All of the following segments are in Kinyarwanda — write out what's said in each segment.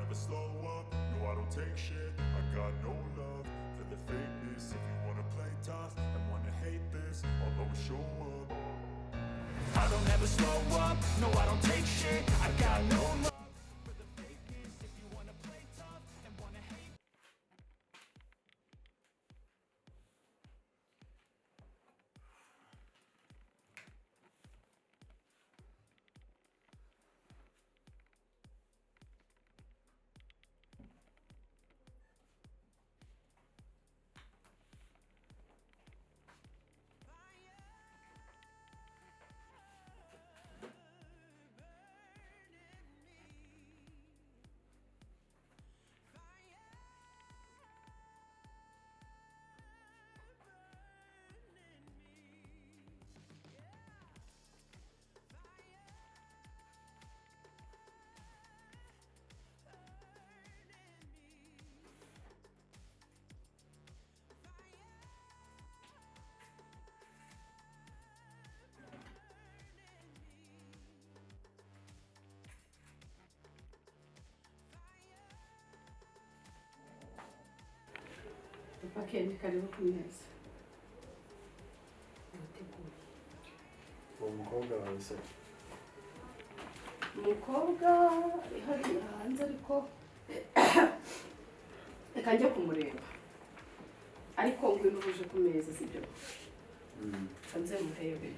ever slow up, no I don't take shit. I got no love for the fakeness. If you wanna play tough and wanna hate this, I'll always show up. I don't ever slow up, no I don't take shit. I got no love for the fakeness. If you wanna play tough and wanna hate. Papa Ken, karibu ku meza. Urateguye? Uwo mukobwa wawe se? Umukobwa ari hariya hanze, ariko reka njye kumureba. Ariko ngwino uje ku meza, sibyo? Reka nze murebe.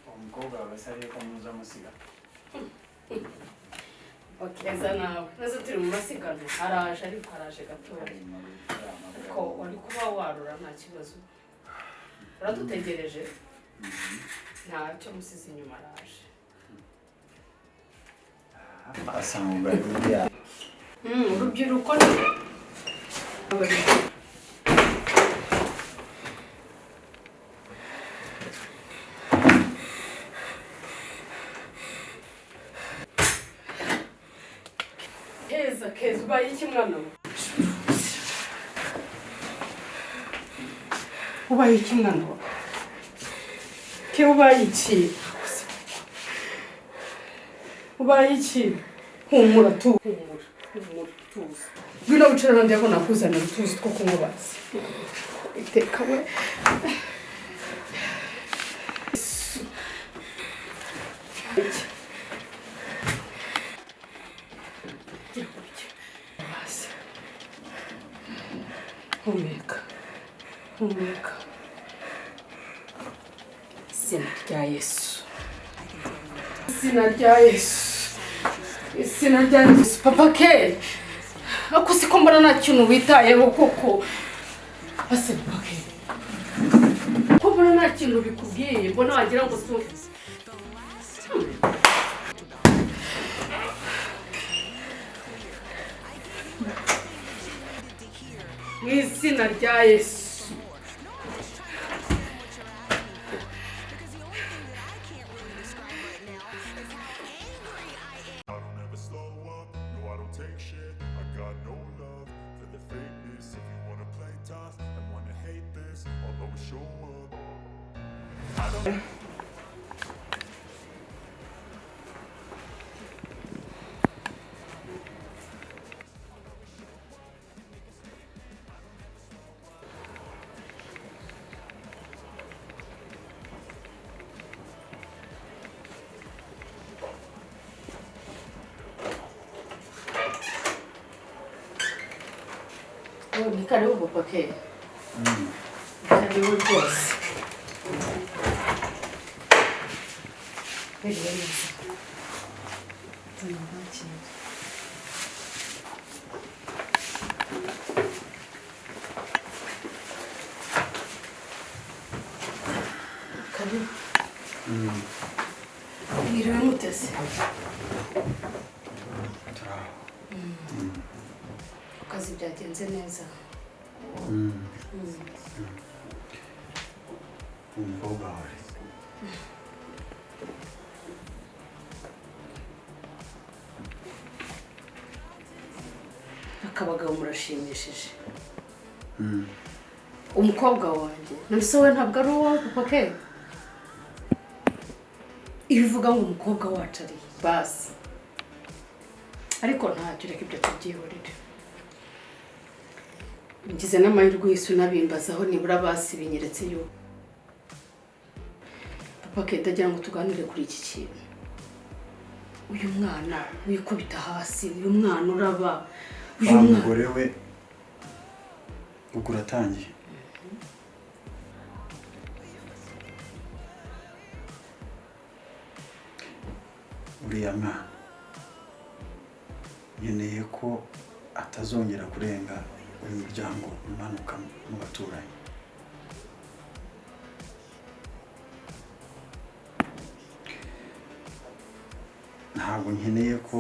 Uwo mukobwa wawe se ariyo ko muza musiga? Keza nawe neza, turi mu masiganwa. Araje, ariko araje gatoya. Ariko wari kuba warura, nta kibazo. Uradutegereje, ntacyo musize inyuma, araje. Asanga buriya. Urubyiruko ni Keza. Keza, ubaye iki mwana we? Ubaye iki mwana we? Ke, ubaye iki? Ubaye iki? Humura tu, humura, humura, tuza. Ngwino wicare hano, ndabona nakuzanira utuzi two kunywa. Basi iteka we. Yesu. Iki. Gira gutya. Basi humeka, humeka. Izina rya Yesu, izina rya Yesu, izina rya Yesu. Papa Ke, ako siko mbona nta kintu witayeho koko. Ase Papa Ke, ko mbona nta kintu bikubwiye, mbona wagira ngo si. Mu izina rya Yesu. I don't ever slow up, no I don't take shit. I got no love for the fakeness. If you wanna play tough and wanna hate this, I'll always show up. I don't Oh, ni karibu Papa Ke. Karibu rwose. Mwiriwe neza. Nzana. Karibu. Mwiriwe mutese? Turaho. kazi byagenze neza. Umukobwa wawe akabagabo murashimishije. Umukobwa wanjye none we ntabwo ari uwawe papa ke? Iyo uvuga ngo umukobwa wacu ari basi, ariko ntacyo, reka ibyo tubyihorere. Ngize n'amahirwe y'isi unabimbazaho, nibura basi binyeretse yuko papa ke ndagira ngo tuganire kuri iki kintu. Uyu mwana wikubita hasi, uyu mwana uraba, uyu wa mwana mugore we ubwo uratangiye. Uriya mwana nkeneye ko atazongera kurenga uyu muryango umanuka mu baturanyi. Ntabwo nkeneye ko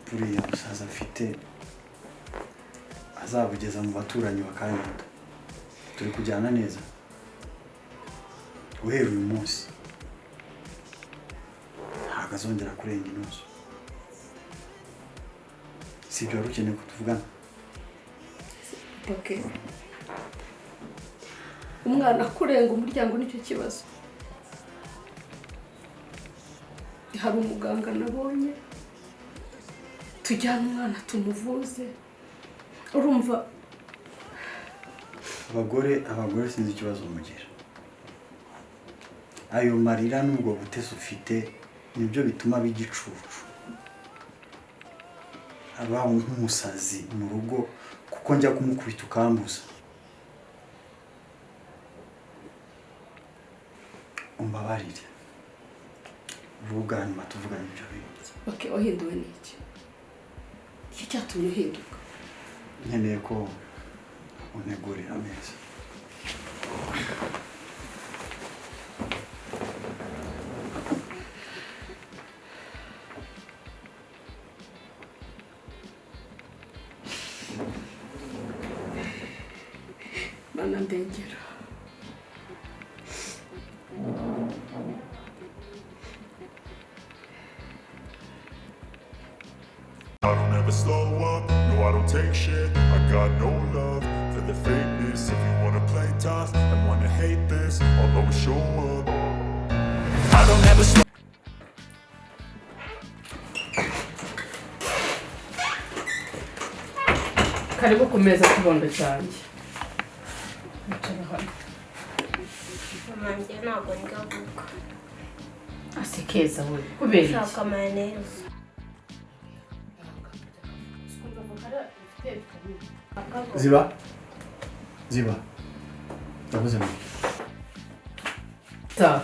buriya musaza afite azabugeza mu baturanyi bakanyota. Turi kujyana neza guhera uyu munsi, ntabwo azongera kurenga inozo. Si ibyo wari ukeneye ko tuvugana? Okay. Umwana kurenga umuryango nicyo kibazo. Hari umuganga nabonye, tujyane umwana tumuvuze. Urumva abagore sinzi ikibazo mugira. Ayo marira n'ubwo butesi ufite nibyo bituma bigicucu, aba nk'umusazi mu rugo, kuko njya kumukubita ukambuza. Umbabarire, ubu bwa nyuma tuvuganye ibyo bintu. Okay, wahinduwe n'iki? Iki cyatumye uhinduka? Nkeneye ko untegurira ameza. Mana ndengera. I don't ever slow up, no I don't take shit. I got no love for the fakeness. If you wanna play tough and wanna hate this, I'll always show up. I don't ever slow. Karibu ku meza kibondo cyanjye. Icara hano. Mama njye ntabwo ndya voka. Ase keza we, kubera iki? Nshaka mayoneze. Ziba, ziba, ndavuze ngo Ta.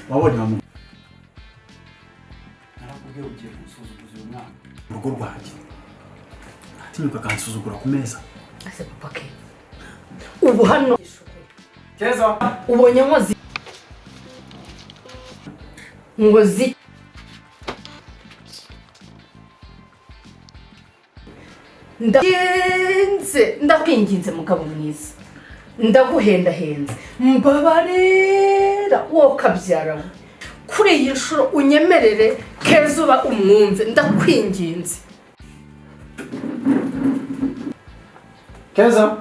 wabonye wa mugore narakubwiye ugiye kunsuzuguza uyu mwana mu rugo rwanjye, atinyuka akansuzugura ku meza. Ase papa ke, ubu hano Keza ubonye nkozi ngozi ndakwinginze, ndakwinginze mugabo mwiza, ndaguhendahenze, mbabarira wowe kabyara we, kuri iyi nshuro unyemerere Keza uba umwumve, ndakwinginze. Keza,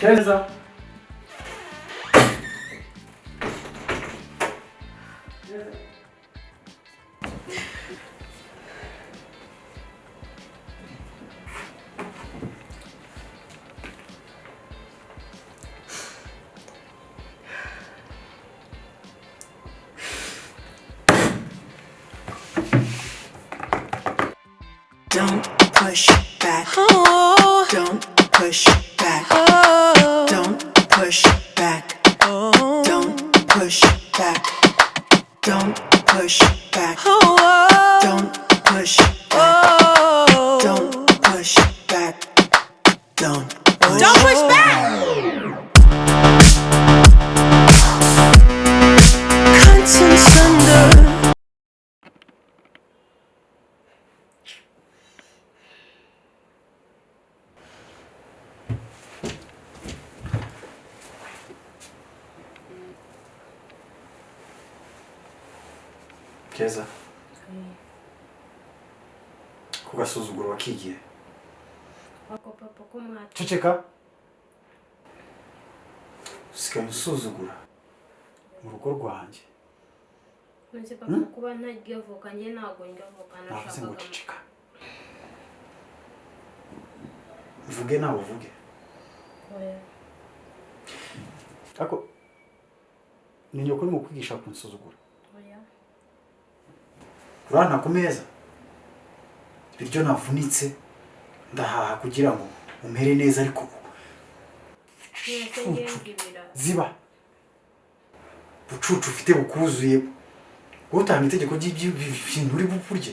Keza, Don't push back. Don't push back. Don't push back. Don't push back. Don't push back. Don't push back. Don't push back. Don't push. Don't push back. Constant sun. Keza, ku gasuzuguro wakigiye. Ako papa ko mwati. Ceceka, usigaye usuzugura mu rugo rwanjye. Nzi papa kuba ntarya voka, njye ntabwo ndya voka. Navuze ngo Nashakaga ceceka, mvuge nawe uvuge. Oya. Ariko ni nyoko urimo kwigisha kunsuzugura? Oya. Uranta ku meza ibiryo navunitse ndahaha kugira ngo umere neza, ariko Mwese ngiye ndya ibirayi. Ziba. Bucucu ufite bukuzuye, wowe utanga itegeko ry'ibintu uri burye,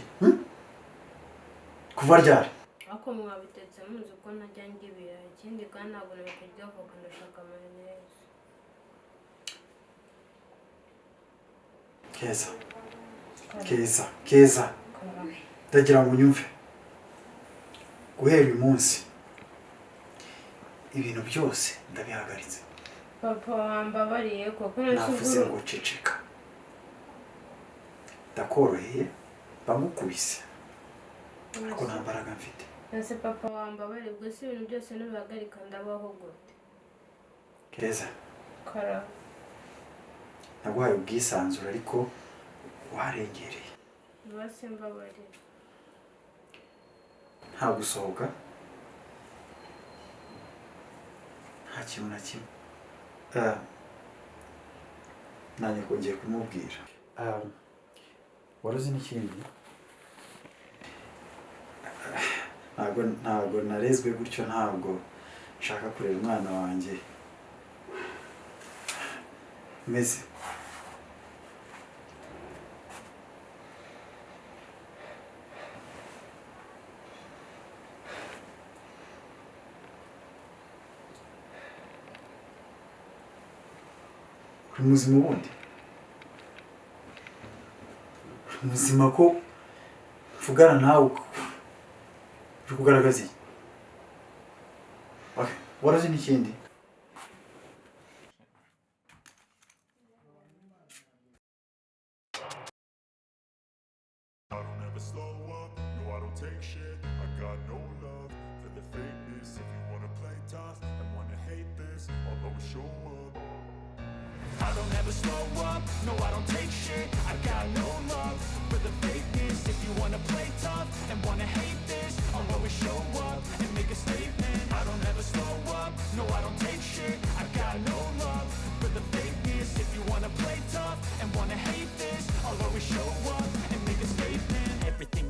Kuva ryari? Ariko mwabitetse muzi ko ntajya ndya ibirayi, ikindi kandi ntabwo nari kurya voka, ndashaka mayoneze. Keza, Keza, Keza, ndagira ngo unyumve. Guhera uyu munsi ibintu byose ndabihagaritse. Papa, wambabariye koko? Navuze ngo ceceka. Ndakoroheye bamukubise, ariko nta mbaraga mfite. Ese papa, wambabariye? Ubwo si ibintu byose nubihagarika ndabaho gute? Keza, Kara. naguhaye ubwisanzure ariko warengereye. Basi mbabarira. Nta gusohoka, nta kintu na kimwe. Nanjye kongeye kumubwira. Wari uzi n'ikindi? Ntabwo narezwe gutyo, ntabwo nshaka kurera umwana wanjye meze. Uri muzima ubundi? Uri muzima ko mvugana nawe uri kugaragaza iki? Okay, wari uzi n'ikindi? I don't ever slow up, no, I don't take shit. I got no love for the fakeness. If you wanna play tough and wanna hate this, I'll always show up. I don't ever slow up, no, I don't take shit. I got no love for the fakeness. If you wanna play tough and wanna hate this, I'll always show up and make a statement. I don't ever slow up, no, I don't take shit. I got no love for the fakeness. If you wanna play tough and wanna hate this, I'll always show up.